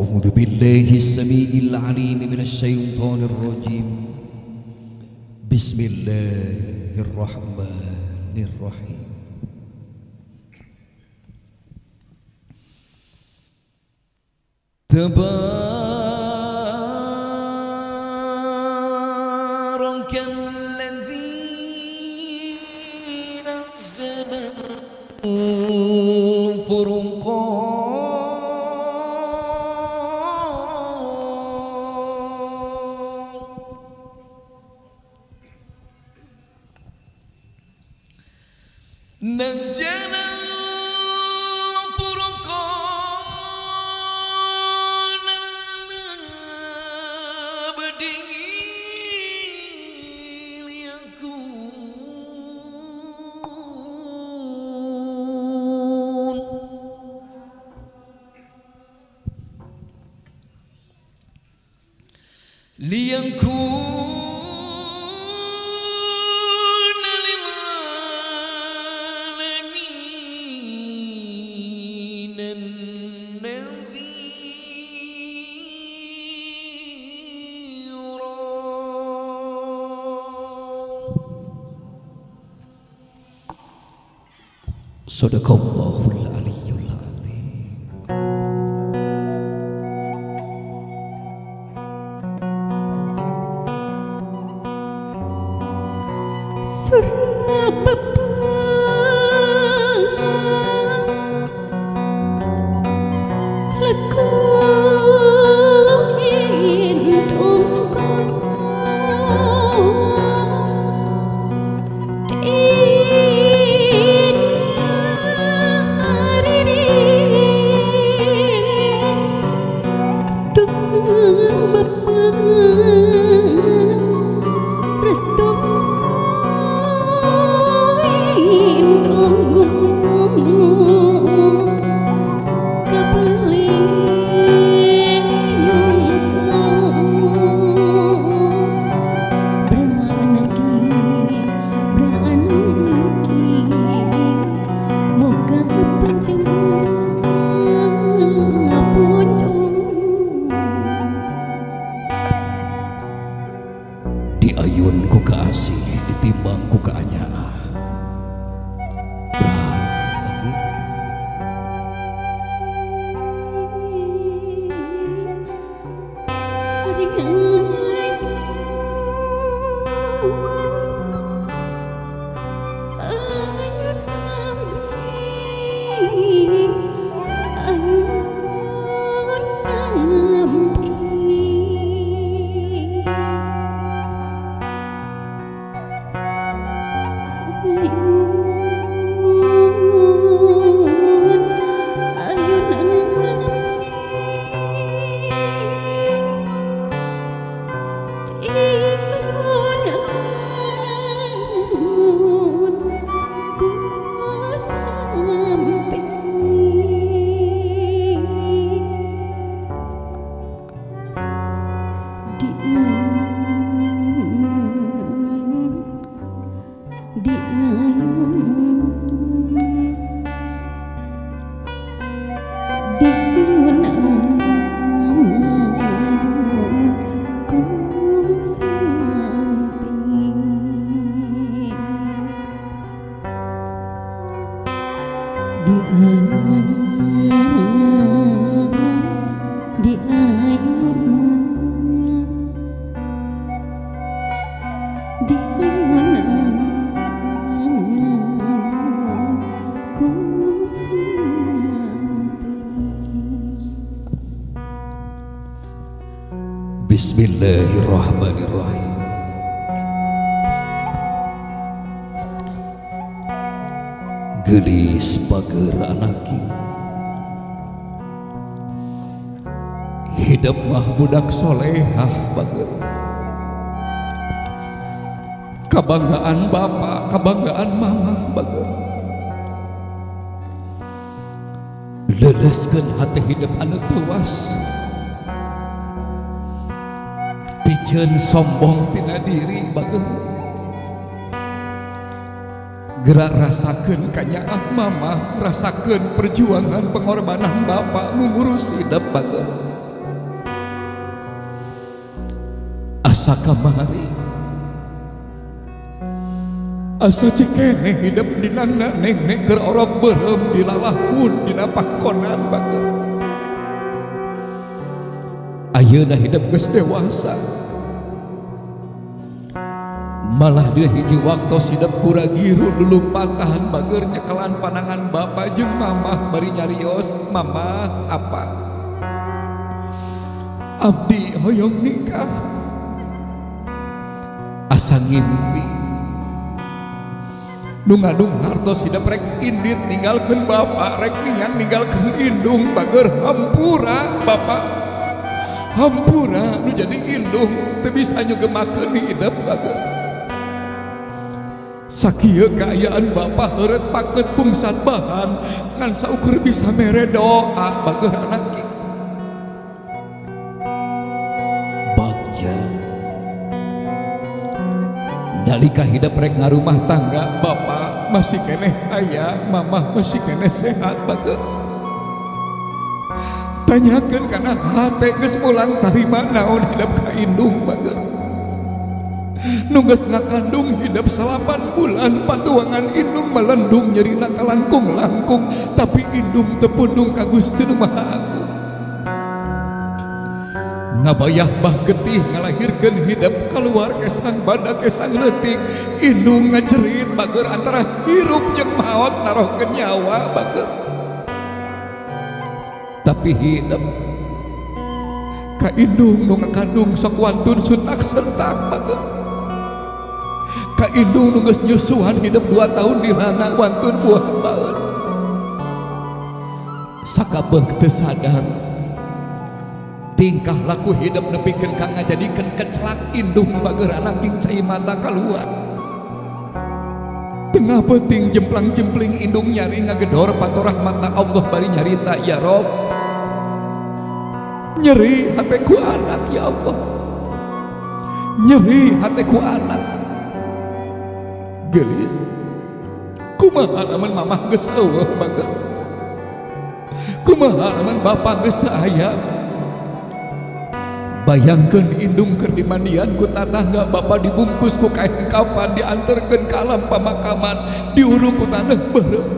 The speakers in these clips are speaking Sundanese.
أعوذ بالله السميع العليم من الشيطان الرجيم. بسم الله الرحمن الرحيم. تبارك الذي نزل الفرقان نزل الفرقان على عبده ليكون للعالمين نذيرا. صدق الله العلي العظيم. Diayun ku kaasih, ditimbang ku kaanyaah. Bismillahirrahmanirrahim. Gelis bager anaki, hidup mah budak solehah bager. Kabanggaan bapak, kabanggaan mama bager. Leleskeun hati hidup anu tuas, piceun sombong tina diri bager. Gerak rasakeun kanyaah mama, rasakeun perjuangan pengorbanan bapak mengurus hidup bager. Asa kamari asa cikeneh hidup dinangna neng-neng keur orok beureum dilalahun dina pangkonan bager. Ayeuna hidup geus dewasa malah dina hiji waktos hidup kuragiru lulumpatahan bager nyekelan panangan bapak jeung mamah bari nyarios mamah apa abdi hoyong nikah asa ngimpi nu ngadung hartos hidup rek indit ninggalkeun bapak rek niang ninggalkeun indung bager hampura bapak hampura nu jadi indung teu bisa nyugemakeun hidup bager. Sakieu kaayaan bapak heureut paket pungsat bahan ngan saukur bisa mere doa bager anak bagja. Nalika hidup rek ngarumah tangga bapak masih keneh aya mamah masih keneh sehat bager. Tanyakeun kana hate geus mulang tarima naon hidup ka indung bager. Nu geus ngakandung hidup 8 bulan patuangan indung melendung nyerina kalangkung-langkung tapi indung teu pundung ka Gusti Nu Maha Agung. Ngabayah bah getih ngalahirkeun hidup keluar kesang banda kesang leutik indung ngajerit bager antara hirup jeung maot narohkeun nyawa bager. Tapi hidup ka indung nu ngakandung sok wantun suntak sentak bager. Ka indung nu geus nyusuan hidup 2 tahun dilana wantun buah baeun. Sakabeh teu sadar tingkah laku hidup nepikeun ka ngajadikeun kecelak indung bager anak king cai mata kaluar. Tengah peuting jemplang-jempling indung nyari ngagedor panto rahmatna Allah bari nyarita ya Rob. Nyeri hateku anak ya Allah. Nyeri hateku anak. Gelis. Kumaha lamun mamah geus eueuh bager. Kumaha lamun bapak geus teu aya. Bayangkeun indung keur dimandian ku tatangga bapak dibungkus ku kain kafan dianterkeun ka alam pamakaman diuruk ku taneuh beureum.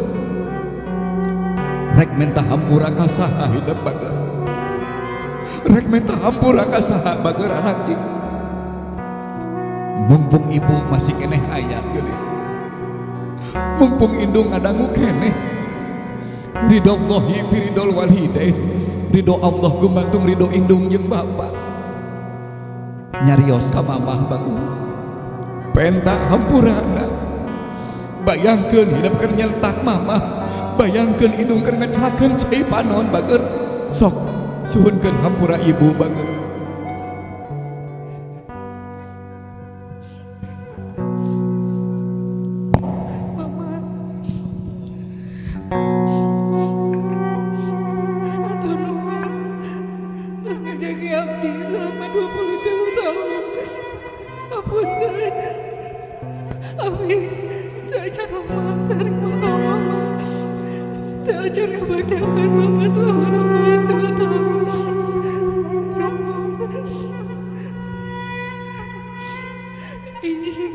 Rek menta hampura ka saha hidup bager. Rek menta hampura ka saha bager anak ieu. Mumpung ibu masih keneh aya geulis. Mumpung indung ngadangu keneh. Ridhollahi fi ridhol walidain. Ridho Allah gumantung ridho indung jeung bapak. Nyarios ka mamah bagus penta hampurana. Bayangkeun hidup keur nyentak mamah, bayangkeun indung keur ngecelakeun cai panon bager. Sok suhunkeun hampura ibu bager. Mama atur nuhun terus ngajagi abdi selama 23 tahun. Apunten abdi teu acan mulang tarima ka mama, teu acan ngabaktiakeun mama selama 23 tahun. Nuhun izin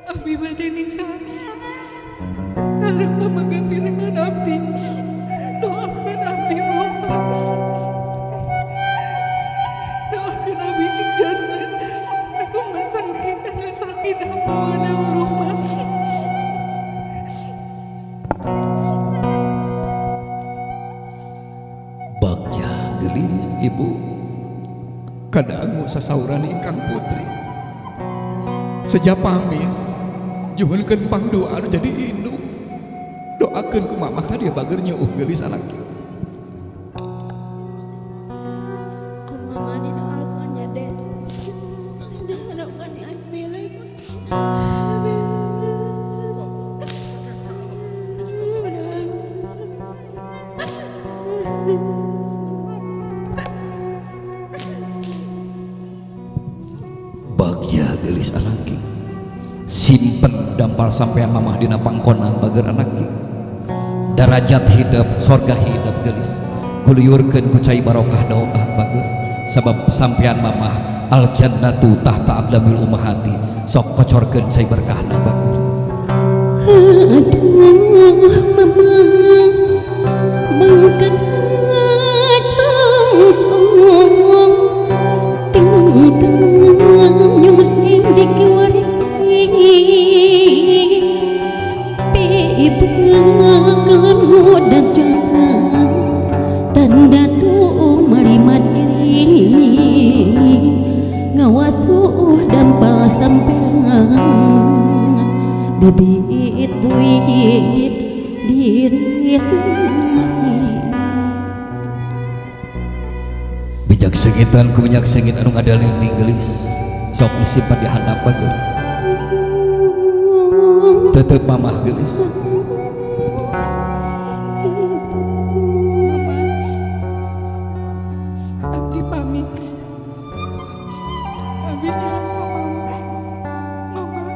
abdi bade nikah sareng mamagan pilihan abdi. Doakeun abdi mama, doakeun abdi cing janten aku masangki anu sakinah mawaddah warahmah. Bagja geulis ibu kadangu sasauran ingkang putri. Seja pamit nyuhunkeun pangdoa anu jadi indung. Doakeun ku mamah ka dieu bager nyeuh geulis anak ieu. Ku mama didoakeun nya Den. Jangan doakeun aing milih. Bagja geulis anak ieu. Simpen dampal sampean mamah dina pangkonan bager anak ieu. Darajat hidup sorga hidup geulis. Kuluyurkeun ku cai barokah doa bager. Sabab sampean mamah Al jannatu tahta aqdamil ummahati. Sok kocorkeun cai berkahna bager. Aduh mama bangkat cong ting nyumus indik wari pibekelan udah jangan tanda tuh marimat iri ngawasuh dampal sampean bibit buit diri bijak sengitan ku minyak sengit anu ngadalin gelis sok disimpan di handap bager tetep mamah gelis. Mama abdi pamit, abdi nyangka mama, mama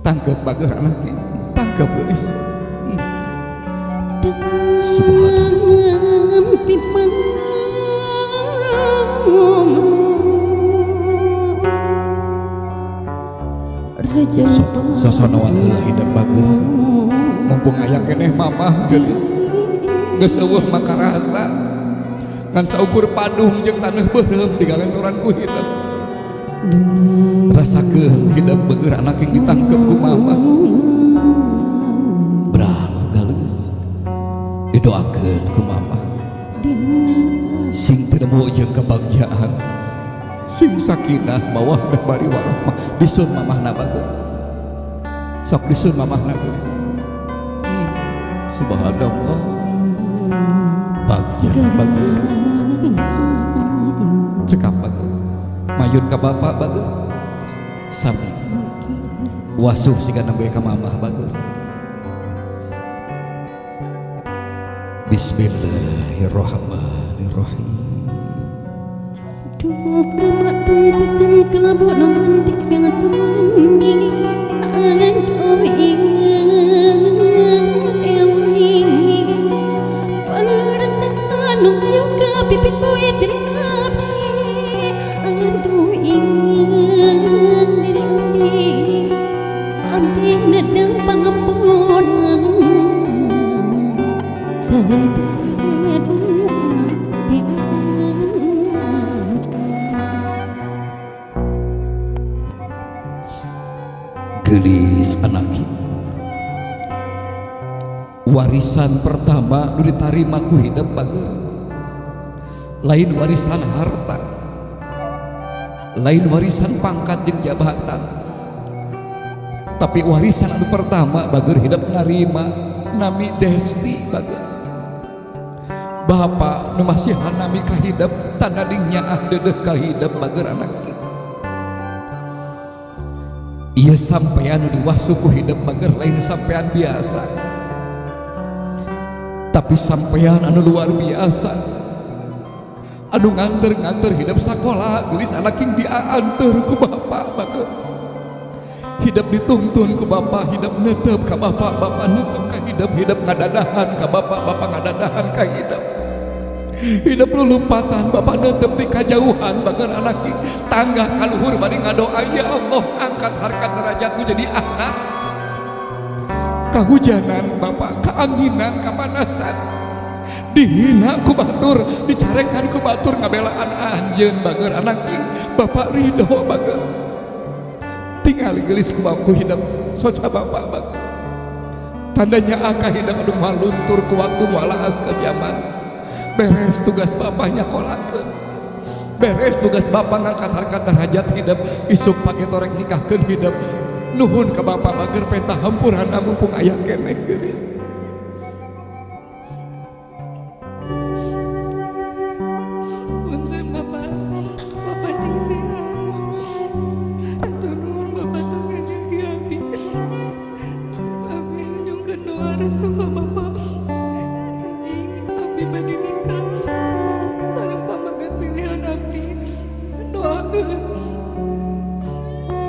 tangkep bager anak tangkep gelis. Subhanallah. Sosonoan heula hidup bager mumpung aya keneh mamah gelis geus eueuh maka rasa ngan saukur padung jeung taneuh beureum digalentoran ku hidup. Rasakeun hidup bager anak yang ditangkep ku mamah bral gelis didoakeun ku mamah sing teu nemu jeung kebagjaan sing sakinah mawaddah bari warahmah. Disun mamahna bager sok disun mamahna gelis. Subhanallah bagja bager cekap bager mayun ka bapak bager sami wasuh siga nembe ka mamah bager. Bismillahirrahmanirrahim. Duh mama tunggusan kelabu nomantik yang tuminggi aduh ingin seungi pangrasaan ayo ka pipit buit diri abdi aduh ingin diri abdi abdi nedang pangampura sampai gelis anaki. Warisan pertama nu ditarima ku hidup bager lain warisan harta, lain warisan pangkat jeung jabatan, tapi warisan anu pertama bager hidup narima nami Desti bager. Bapak nu masihan nami ka hidup tanda nyaah deudeuh ka hidup bager anak. Iya sampean nu diwasu ku hidup bager lain sampean biasa, tapi sampean anu luar biasa anu nganter-nganter hidup sakola gelis anak king dianter ku bapak bager. Hidup dituntun ku bapak, hidup netep ka bapak, bapak netep ka hidup, hidup ngadadahan ka bapak, bapak ngadadahan ka hidup. Hidup lulumpatan bapak netep di kajauhan bager anak king tangga kaluhur bari ngadoa ya Allah angkat harkat derajat nu jadi anak. Kahujanan bapak, keanginan, kapanasan, dihina ku batur, dicarekan ku batur ngabelaan anjeun bager anak king bapak ridho bager. Tinggal gelis ku baku hidup soca bapak bager. Tandanya akah hidup anu moal luntur ku waktu moal laas ke zaman. Beres tugas bapaknya kolakeun, beres tugas bapak ngangkat harkat derajat hidup, isuk pake torek nikahkeun hidup. Nuhun ka bapak bager penta hampurana mumpung aya keneh geulis. Punten bapak, bapak cing sehat. Atur nuhun bapak tong ngajagi abi. Abi nyungkeun doa restu ka bapak. Anjing abi bade nikah sareng pamagat pilihan abdi. Doakeun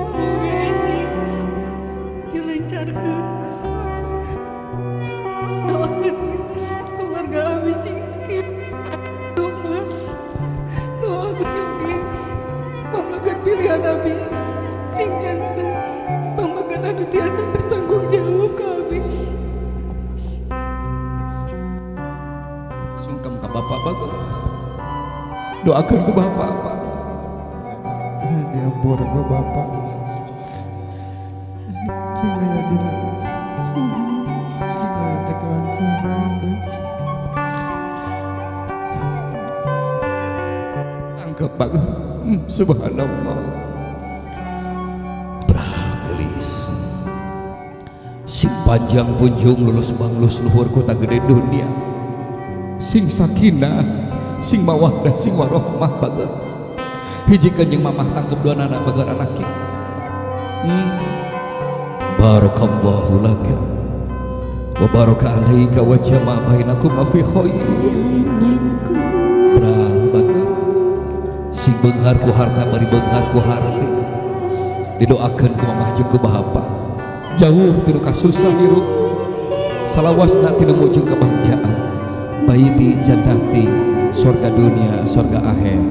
muga anjing dilancarkeun. Doakeun keluarga abi cing sakinah. Doakeun ku bapak Pak. Diampura ku bapak. Cing aya dina cing aya kelancaran deh. Tangkep Pak. Subhanallah. Bral gelis. Sing panjang punjung lulus banglus luhur kota gede dunia. Sing sakinah, sing mawaddah, sing warohmah bager. Hijikeun jeung mamah tangkep dua anak bager anak ki. Barakallahu laka wa baraka alaika wa jama'a bainakum fi khair. Bral bager. Sing beunghar ku harta bari beunghar ku harti. Didoakeun ku mamah jeung ku bapak. Jauh tinu kasusah hirup. Salawasna tinu mujung kebahagiaan. Baiti jannati, surga dunia, surga akhir.